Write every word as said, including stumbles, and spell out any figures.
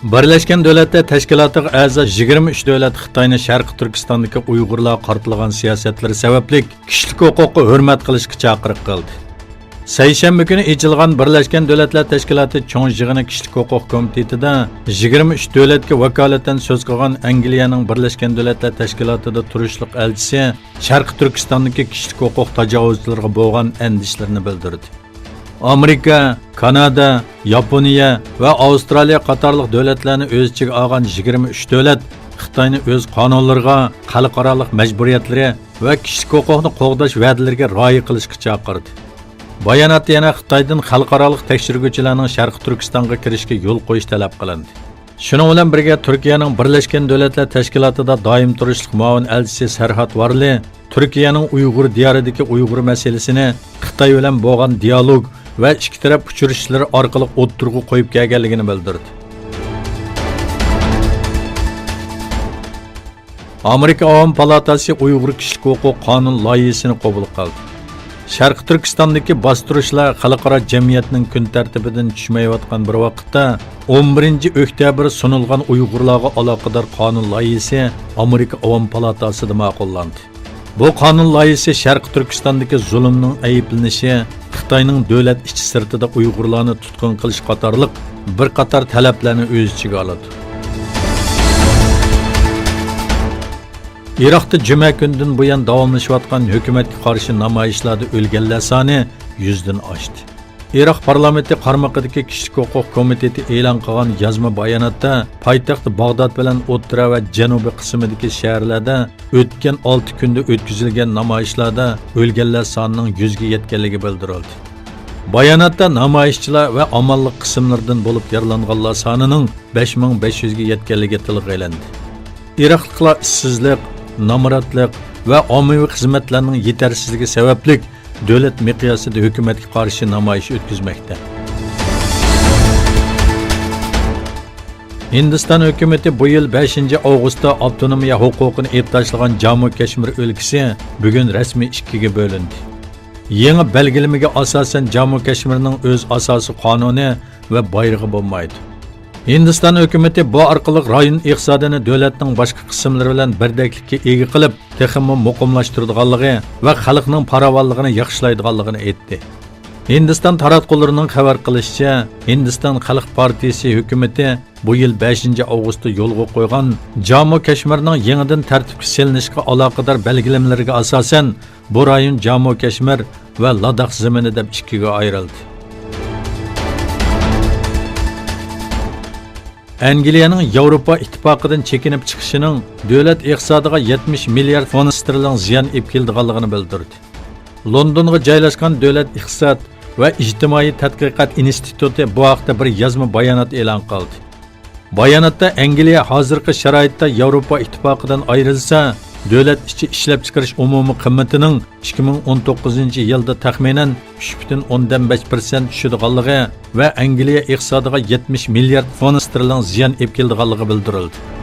بىرلەشكەن دۆلەتلەر تەشكىلاتىغا ئەزا يىگىرمە ئۈچ دۆلەت خىتاينى شەرقىي تۈركىستاندىكى ئۇيغۇرلارغا قارىتىلغان سىياسەتلىرى سەۋەبلىك كىشىلىك ھوقۇققا ھۆرمەت قىلىشقا چاقىرىق قىلدى. سەيشەنبە كۈنى ئېچىلغان بىرلەشكەن دۆلەتلەر تەشكىلاتى چوڭ يىغىنى كىشىلىك ھوقۇق كومىتېتىدا يىگىرمە ئۈچ دۆلەتكە ۋاكالىتەن سۆز قىلغان ئەنگلىيەنىڭ بىرلەشكەن دۆلەتلەر تەشكىلاتىدا تۇرۇشلۇق ئەلچىسى شەرقىي تۈركىستاندىكى كىشىلىك ھوقۇق تاجاۋۇزچىلىرىغا بولغان ئەندىشىلىرىنى بىلدۈردى. ئامېرىكا، كانادا، ياپونىيە ۋە ئاۋسترالىيە قاتارلىق دۆلەتلەرنى ئۆز ئىچىگە ئالغان يىگىرمە ئۈچ دۆلەت خىتاينى ئۆز قانۇنلىرىغا، خەلقئارالىق مەجبۇرىيەتلىرى ۋە كىشىلىك ھوقۇقنى قوغداش ۋەدىلىرىگە رىئايە قىلىشقا چاقىردى. باياناتتا يەنە خىتايدىن خەلقئارالىق تەكشۈرگۈچىلەرنىڭ شەرقىي تۈركىستانغا كىرىشكە يول قويۇش تەلەپ قىلىندى. شۇنىڭ بىلەن بىرگە، تۈركىيەنىڭ بىرلەشكەن دۆلەتلەر تەشكىلاتىدا دائىم تۇرۇشلۇق مۇئاۋىن ئەلچىسى سەرھات ۋارلى تۈركىيەنىڭ ئۇيغۇر دىيارىدىكى ئۇيغۇر مەسىلىسىنى خىتاي بىلەن بولغان دىيالوگ ۋە ئىككى تەرەپ ئۇچرىشىشلىرى ئارقىلىق ئوتتۇرىغا قويۇپ كەلگەنلىكىنى بىلدۈردى. ئامېرىكا ئاۋام پالاتاسى ئۇيغۇر كىشىلىك ھوقۇق قانۇن لايىھىسىنى قوبۇل قىلدى. شەرقىي تۈركىستاندىكى باستۇرۇشلار خەلقئارا جەمئىيەتنىڭ كۈن تەرتىپىدىن چۈشمەيۋاتقان بىر ۋاقىتتا، ئون بىرىنچى ئۆكتەبىر سۇنۇلغان ئۇيغۇرلارغا ئالاقىدار قانۇن لايىھىسى ئامېرىكا ئاۋام پالاتاسىدا ماقۇللاندى. بۇ قانۇن لايىھىسى شەرقىي تۈركىستاندىكى زۇلۇمنىڭ ئەيىبلىنىشى، خىتاينىڭ دۆلەت ئىچى سىرتىدا ئۇيغۇرلارنى تۇتقۇن قىلىش قاتارلىق بىر قاتار تەلەپلەرنى ئۆز ئىچىگە ئالىدۇ. ئىراقتا جۈمە كۈنىدىن بۇيان داۋاملىشىۋاتقان ھۆكۈمەتكە قارشى نامايىشلاردا ئۆلگەنلەر سانى يۈزدىن ئاشتى. ئىراق پارلامېنتى قارمىقىدىكى كىشىلىك ھوقۇق كومىتېتى ئېلان قىلغان يازما باياناتتا، پايتەخت باغداد بىلەن ئوتتۇرا ۋە جەنۇبىي قىسمىدىكى شەھەرلەردە ئۆتكەن ئالتە كۈندە ئۆتكۈزۈلگەن نامايىشلاردا ئۆلگەنلەر سانىنىڭ يۈزگە يەتكەنلىكى بىلدۈرۈلدى. باياناتتا نامايىشچىلار ۋە ئامانلىق قىسىملىرىدىن بولۇپ يارىلانغانلار سانىنىڭ بەش مىڭ بەش يۈزگە يەتكەنلىكى تىلغا ئېلىندى. ئىراقلىقلار ئىشسىزلىق، نامراتلىق ۋە ئاممىۋى خىزمەتلەرنىڭ يېتەرسىزلىكى سەۋەبلىك دۆلەت مىقياسىدا ھۆكۈمەتكە قارشى نامايىش ئۆتكۈزمەكتە. ھىندىستان ھۆكۈمىتى بۇ يىل بەشىنچى ئاۋغۇستتا ئاپتونومىيە ھوقۇقىنى ئېلىپ تاشلىغان جامۇ كەشمىر ئۆلكىسى بۈگۈن رەسمىي ئىككىگە بۆلۈندى. يېڭى بەلگىلىمىگە ئاساسەن، جامۇ كەشمىرنىڭ ئۆز ئاساسىي قانۇنى ۋە بايرىقى بولمايدۇ. ھىندىستان ھۆكۈمىتى بۇ ئارقىلىق رايون ئىقتىسادىنى دۆلەتنىڭ باشقا قىسىملىرى بىلەن بىردەكلىككە ئىگە قىلىپ، تېخىمۇ مۇقىملاشتۇرىدىغانلىقى ۋە خەلقنىڭ پاراۋانلىقىنى ياخشىلايدىغانلىقىنى ئېيتتى. ھىندىستان تاراتقۇلىرىنىڭ خەۋەر قىلىشىچە، ھىندىستان خەلق پارتىيىسى ھۆكۈمىتى بۇ يىل بەشىنچى ئاۋغۇستتا يولغا قويغان جامۇ كەشمىرنىڭ يېڭىدىن تەرتىپكە سېلىنىشىغا ئالاقىدار بەلگىلىمىلىرىگە ئاساسەن، بۇ رايون جامۇ كەشمىر ۋە لاداخ زېمىنى دەپ ئىككىگە ئايرىلدى. ئەنگلىيەنىڭ ياۋروپا ئىتتىپاقىدىن چېكىنىپ چىقىشىنىڭ دۆلەت ئىقتىسادىغا يەتمىش مىليارد فونت ستېرلىڭ زىيان ئېلىپ كېلىدىغانلىقىنى بىلدۈردى. لوندونغا جايلاشقان دۆلەت ئىقتىساد ۋە ئىجتىمائىي تەتقىقات ئىنستىتۇتى بۇ ھەقتە بىر يازما بايانات ئېلان قىلدى. باياناتتا ئەنگلىيە ھازىرقى شارائىتتا ياۋروپا ئىتتىپاقىدىن ئايرىلسا، دۆلەت ئىچى ئىشلەپچىقىرىش ئومۇمىي قىممىتىنىڭ ئىككى مىڭ ئون توققۇزىنچى يىلدا تەخمىنەن ئۈچ پۈتۈن ئوندىن بەش پىرسەنت چۈشىدىغانلىقى ۋە ئەنگلىيە ئىقتىسادىغا يەتمىش مىليارد فونت ستېرلىڭ زىيان ئېلىپ كېلىدىغانلىقى بىلدۈرۈلدى.